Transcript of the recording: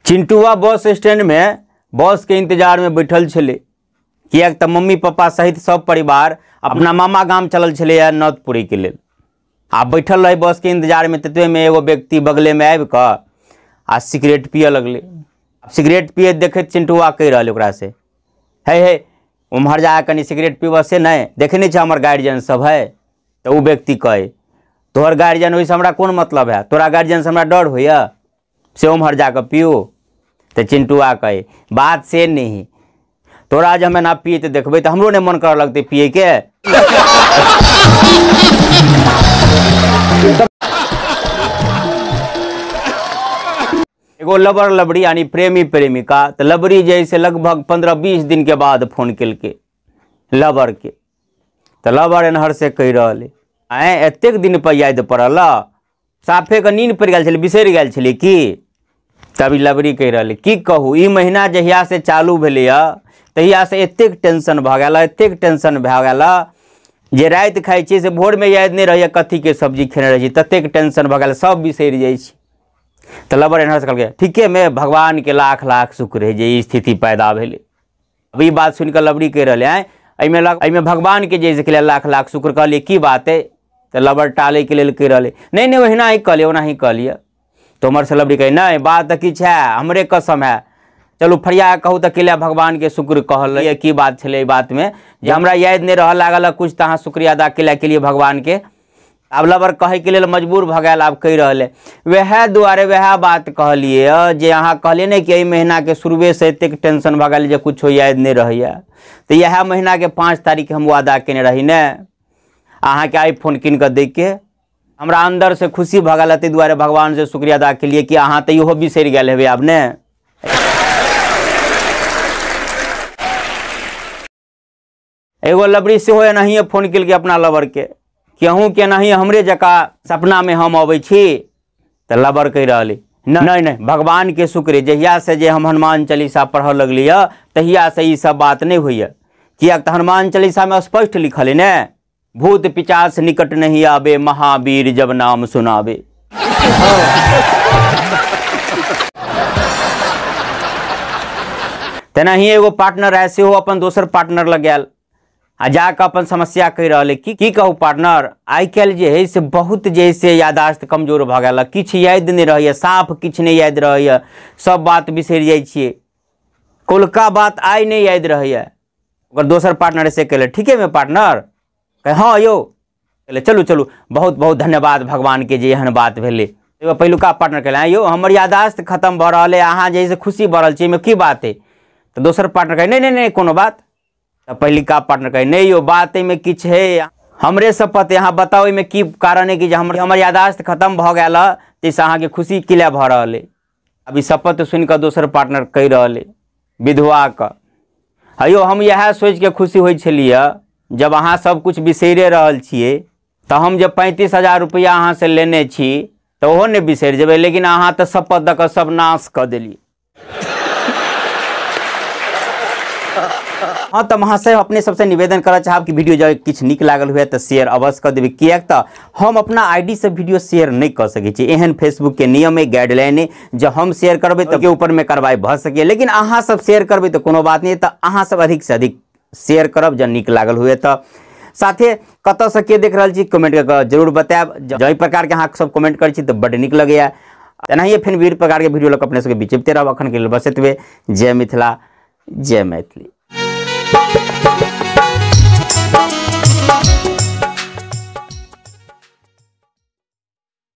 चिंटुआ bus stand में बस के इंतजार में बैठल छलै, किएक तऽ मम्मी पापा सहित सब परिवार अपना मामा गाम चलल छलैए नौतपुरी के लेल। आ बैठल रहे बस के इंतजार में, ततबे में एगो व्यक्ति बगले में आबि कऽ आ सिगरेट पियऽ लगलै। सिगरेट पियैत देखैत चिंटुआ कहि रहल ओकरा से, हे हे उम्हर जा कनि सिगरेट पीबऽ से नहि, देखै नहि छै हमर गार्जियन सब है। तऽ ओ व्यक्ति कहै, तोहर गार्जियन ओहिसँ हमरा कोन मतलब है, तोरा गार्जियनसँ हमरा डर होइए, से उम्हर जाकऽ पियू। तऽ चिंटुआ कहे, बात से नहीं, तोरा जे हम एना पियैत देखबै तऽ हमरो नहि मन करऽ लगतै पियैके। एगो लबर लबड़ी यानी प्रेमी प्रेमिका, तऽ लबड़ी जे से लगभग 15-20 दिन के बाद फोन केलकै लबर के। तऽ लबर एनहर से कहि रहल, आँय एतेक दिन पर याद पड़ल, साफे के नींद पड़ि गेल छलै, बिसरि गेल छलै की? तभी लबड़ी कहि रहल, की कहू, ई महीना जहिया से चालू भेलैए तहिया से एतेक टेंशन भऽ गेल, एतेक टेंशन भऽ गेल जे राति खाइ छियै से भोरमे याद नहि रहैए कथीके सब्जी खेने रहै छी, ततेक टेंशन भऽ गेल, सब बिसरि जाइ छी। तऽ लबर एनहर से कहलकै, ठीके में भगवान के लाख लाख शुक्र है जे ई स्थिति पैदा भेलै। अब ई बात सुनि कऽ लबड़ी कहि रहलै, आँय एहिमे भगवान के जे से लाख लाख शुक्र कहलियै, की बात है? तऽ लबर टालैके लेल कहि रहलै, नहि नहि ओहिना ही कहलियै, ओना ही कहलियै। तऽ उम्हर से लबड़ी कहै, नहि बात तऽ किछु है, हमरे कसम है, चलू फरिया कहू तऽ केला भगवान के शुक्र कहलियै, की बात छलै एहि बातमे जे हमरा याद नहि रहऽ लागल कुछ, तऽ अहाँ शुक्रिया अदा केला के लिए भगवान के। आब लबर कहैके लेल मजबूर भऽ गेल, आब कहि रहल है, वएह दुआरे वएह बात कहलियै जे अहाँ कहलियै ने कि एहि महीनाके शुरुएसँ एतेक टेंशन भऽ गेल जे कुछो याद नहि रहैए, तऽ इएह महीनाके 5 तारीख हम वादा केने रही ने अहाँके आईफोन कीन कऽ दैके, हमरा अन्दर से खुशी भऽ गेल, ताहि दुआरे भगवान से शुक्रिया अदा केलियै कि अहाँ तऽ इहो बिसरि गेल हेबै आब ने। एगो लबड़ी सेहो एनाहिए फोन केलकै अपना लबरके कि अहूँ के एनाहिए हमरे जकाँ सपनामे हम अबै छी। तऽ लबर कहि रहल, नहि नहि भगवान के शुक्र, जहिया से जे हम हनुमान चालीसा पढ़ऽ लगलियै तहिया से ई सब बात नहि होइए, किएक तऽ हनुमान चालीसामे स्पष्ट लिखल है ने, भूत पिचास निकट नहीं आबे, महावीर जब नाम सुनाबे। तेनाहिए एगो पार्टनर है सेहो अपन दोसर पार्टनर लग गेल आ जाकऽ अपन समस्या कहि रहल है, की कहू पार्टनर, आइ काल्हि जे है से बहुत जे से यादाश्त कमजोर भऽ गेल, किछु याद नहि रहैए, साफ किछु नहि याद रहैए, सब बात बिसरि जाइ छियै, कोलका बात आइ नहि याद रहैए। ओकर दोसर पार्टनर से कहले, ठीके में पार्टनर? कहे हाँ यौ। कहले चलू चलू, बहुत बहुत धन्यवाद भगवान के जे एहन बात भेलै। एगो पहिलुका पार्टनर कहले, आँ यौ हमर यादाश्त खतम भऽ रहल है, अहाँ जे से खुशी भऽ रहल छी, एहिमे की बात है? तऽ दोसर पार्टनर कहे, नहि नहि नहि कोनो बात। तऽ पहिलुका पार्टनर कहे, नहि यौ बात एहिमे किछु है, हमरे शपथ, अहाँ बताउ एहिमे की कारण है कि जे हमर यादाश्त खतम भऽ गेल है ताहिसँ अहाँके खुशी किला भऽ रहल है। अब ई शपथ सुनि कऽ दोसर पार्टनर कहि रहल है विधवाके, हयौ हम इएह सोचिके खुशी होइ छलियै जब अहाँ सब कुछ बिसैरे रहल छियै तऽ हम जे 35,000 रुपैआ अहाँसँ लेने छी तऽ ओहो नहि बिसरि जेबै, लेकिन अहाँ तऽ शपथ दऽ कऽ सब नाश कऽ देलियै। हाँ तऽ महाशय अपने सबसे निवेदन करऽ चाहब कि वीडियो जब किछु नीक लागल हुए तऽ शेयर अवश्य कऽ देबै, किएक तऽ हम अपना आईडी से वीडियो शेयर नहि कऽ सकै छी, एहन फेसबुक के नियम है, गाइडलाइन है, जब हम शेयर करबै तऽ के ऊपर में कार्रवाई भऽ सकैए, लेकिन अहाँ सब शेयर करबै तऽ कोनो बात नहि, तऽ अहाँ सब अधिक से अधिक शेयर करब जब नीक लागल हुए तऽ। साथे कतऽसँ के देख रहल छी कमेंट कऽ कऽ जरूर बतायब, जँ एहि प्रकारके अहाँ सब कमेंट करै छी तऽ बड्ड नीक लगैए। तेनाहिए फेर विभिन्न प्रकारके वीडियो लऽ कऽ अपने सबके बीच अबिते रहब। अखन के लेल बस एतबे। जय मिथिला, जय मैथिली।